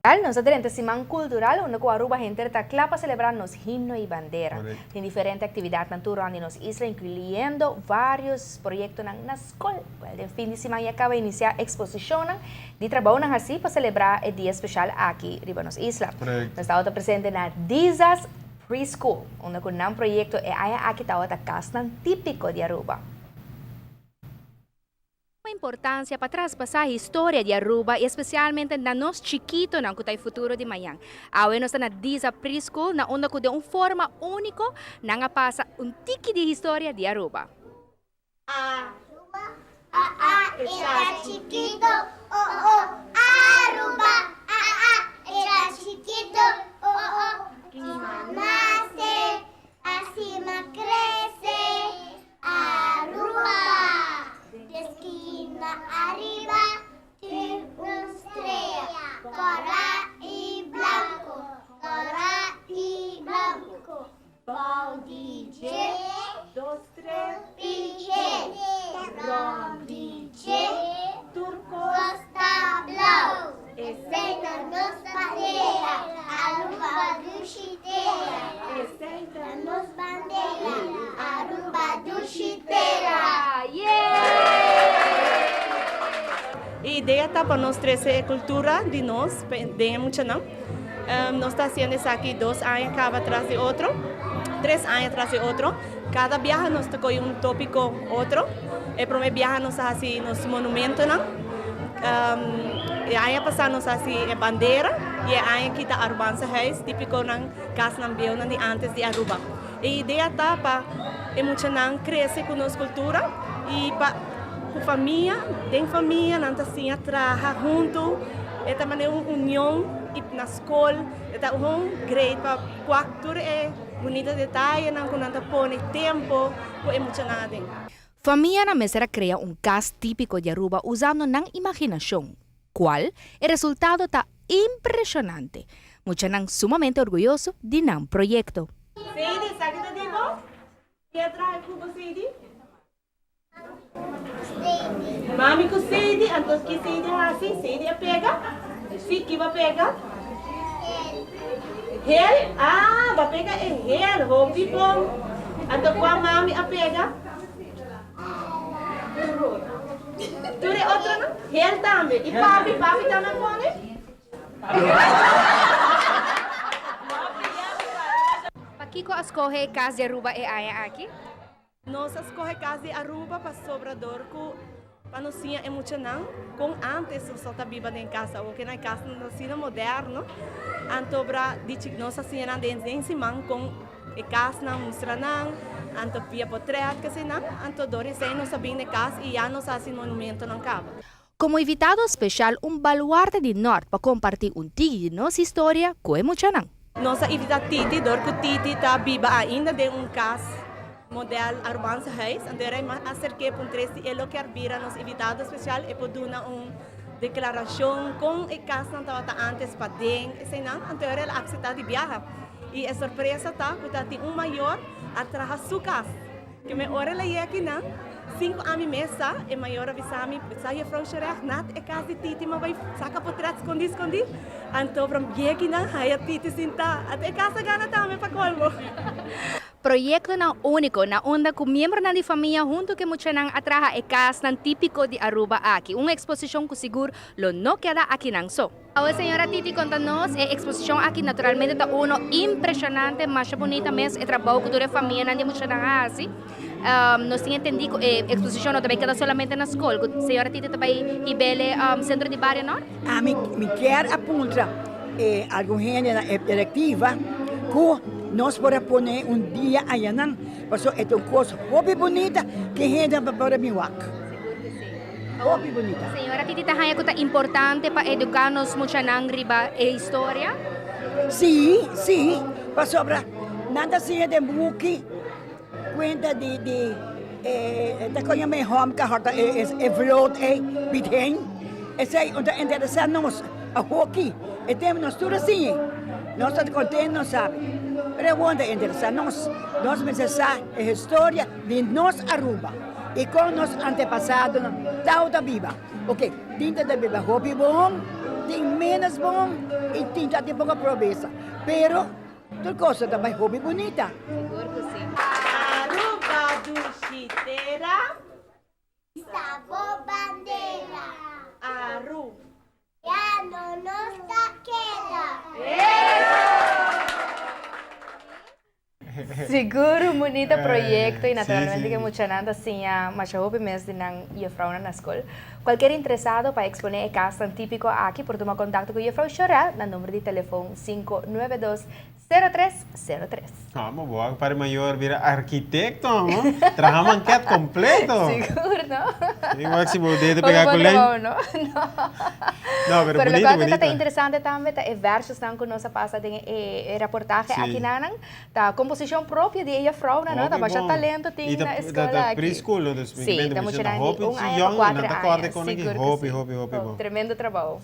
Nos ta drenta siman kultural unda ku Aruba henter ta kla pa selebrá nos himno i bandera. Tin diferente aktividatnan tur rònt di nos isla inkluyendo vários proyektonan na skol. Wèl, den fin di siman ya kaba inisiá eksposishonnan di trabounan hasí pa selebrá e dia speshal aki riba nos isla. Nos tabata presente na Dizas Preschool unda ku nan proyekto e aña aki tabata kasnan típiko di Aruba. Importancia pa traspasa historia di Aruba y especialmente na nos chikitonan cu ta e futuro di mañan. Awe nos ta na Disa Preschool na unda cu den un forma unico nan a pasa un tiki di historia di Aruba. Aruba, a a e ta chikito, o o Aruba, a a e ta chikito, o o Asina nace, asina crece. Aruba! De skina ariba tin un strea, kòrá i blanko, kòrá i blanko. Bou di dje, dos tres pihé, rònt di dje, tur kos ta blou. Esei ta nos bandera, Aruba dushi tera. Esei ta nos bandera, Aruba dushi tera. E idea ta pa nos trece e cultura di nos den e muchanan. Nos ta haciendo esaki dos aña caba tras di otro, tres aña tras di otro. Cada biaha nos ta coge un topico otro. E prome biaha nos a haci nos monumentonan. E aña pasa nos a haci e bandera y e aña aki ta Arubaanse Huis, tipiconan casnan bieunan di antes di Aruba. E idea ta pa e muchanan crece cu nos cultura y pa cu famia, den famia nan ta siña traha hunto, e ta manera un union y na scol e ta un great pa cuak tur e bunita detayenan cu nan ta pone tempo cu e muchanan aden. Famianan mester a crea un cas tipico di Aruba usando nan imaginacion, cual e resultado ta impresionante. Muchanan sumamente orguyoso di nan proyecto. Sadie, esaki ta di bo? Ki a traha ku bo, Sadie? Mami ku Sadie, anto ki Sadie a hasi? Sadie a pega? Si, ki bo a pega? Hel? Ah, bo a pega e hel, hopi bon. Anto kua mami a pega? Tur e otronan? Hel tambe. I papi? Papi tambe a pone? Pakiko a skohe e kas di Aruba e aña aki? Nos a skohe kas di Aruba pasobra dor ku pa nos siña e muchanan kon antes nos ta biba den kas. Awor ke nan e kasnan ta asina moderno, anto bra di chik nos a siña nan den siman kon e kasnan mustra nan, anto pia potret kesenan, anto dor esei nos a bin den kas i ya nos a hasi monumentonan kaba. Komo invitado speshal un baluarte di Nort pa kompartí un tiki di nos historia ku e muchanan. Nos a invitá Titi dor ku Titi ta biba ainda den un kas model Arubaanse huis, anto era e mas aserk'é pa un tres di e lo kier bira nos invitado speshal, e por duna un deklarashon kon e kasnan tabata antes paden eseinan, anto era el a akseptá di biaha. I e sorpresa ta ku ta tin un mayor a traha su kas. Ke me ora el a yega akinan, sin ku ami mes sa, e mayor a bisa mi, Sa juffrouw Shereg, nat e kas di Titi m'a bai saka potret skondí skondí. Anto brom yega akinan, haya Titi sintá. Anto e kas a gana tambe pa kolmo. Proyektonan úniko na unda ku miembronan di famia huntu ku e muchanan a traha e kasnan típiko di Aruba aki. Un eksposishon ku sigur lo no keda akinan so. Awe señora Titi konta nos e eksposishon aki naturalmente ta uno impreshonante, masha bunita mes e trabou ku tur e famianan di e muchanan a hasi. Nos tin entendí ku e eksposishon no ta bai keda solamente na skol, ku señora Titi ta bai hib'el e sentro di bario nort? Ami mi kier a puntra e algun hende na e direktiva ku nos por a pone un dia ayanan pasobra e ta un kos hopi bunita ku e hende por a bin wak. Hopi bunita. Señora Titi ta haña ku ta importante pa eduká nos muchanan riba e historia? Sí, sí, pasobra nan ta siña den buki kuenta di di e ta koña mi hòmber ku hòrta e vlot ei Piet Hein, esei un ta interesá nos awoki, e tempu nos tur a siña, nos ta konten nos sabi, pero awor ta interesá nos, nos mester sa e historia di nos Aruba. I kon nos antepasadonan tau ta biba. Ok, tin ta ta biba hopi bon. Tin menos bon y tin ta tin poco probesa. Pero tur cosa ta bay hopi bunita. Sigur cu si. Aruba dushi tera. Hisa bo bandera. Aru. Ya no nos ta keda. Sigur un bunita proyecto y naturalmente cu muchanan ta siña masha hopi mes di nan juffrouwnan na school. Cualkier interesado pa expone e casnan tipico aki por tuma contacto cu juffrouw Shorel na numero di telefon 592 0303. Amo bo a pari mayor bira arquitecto amo. Traha manket completo. Sigur no. Sí, wak si bo dedo pega Hopi cu bon lei. trabou no. No. No, pero Pero bonito, locual cu ta bonito. interesante tambe ta e versosnan cu nos a pasa den e reportahe Sí. akinanan. Ta composicion propio di e juffrouwnan no. Ta Hopi basha bon. talento Y tin ta na e ta scola ta aki. preschool no, dus Sí, ta mucha muchanan di hopi un aña pa jong, cuater nan ta corda aña. con aki Sigur cu hopi sí. hopi hopi bon. Tremendo trabou.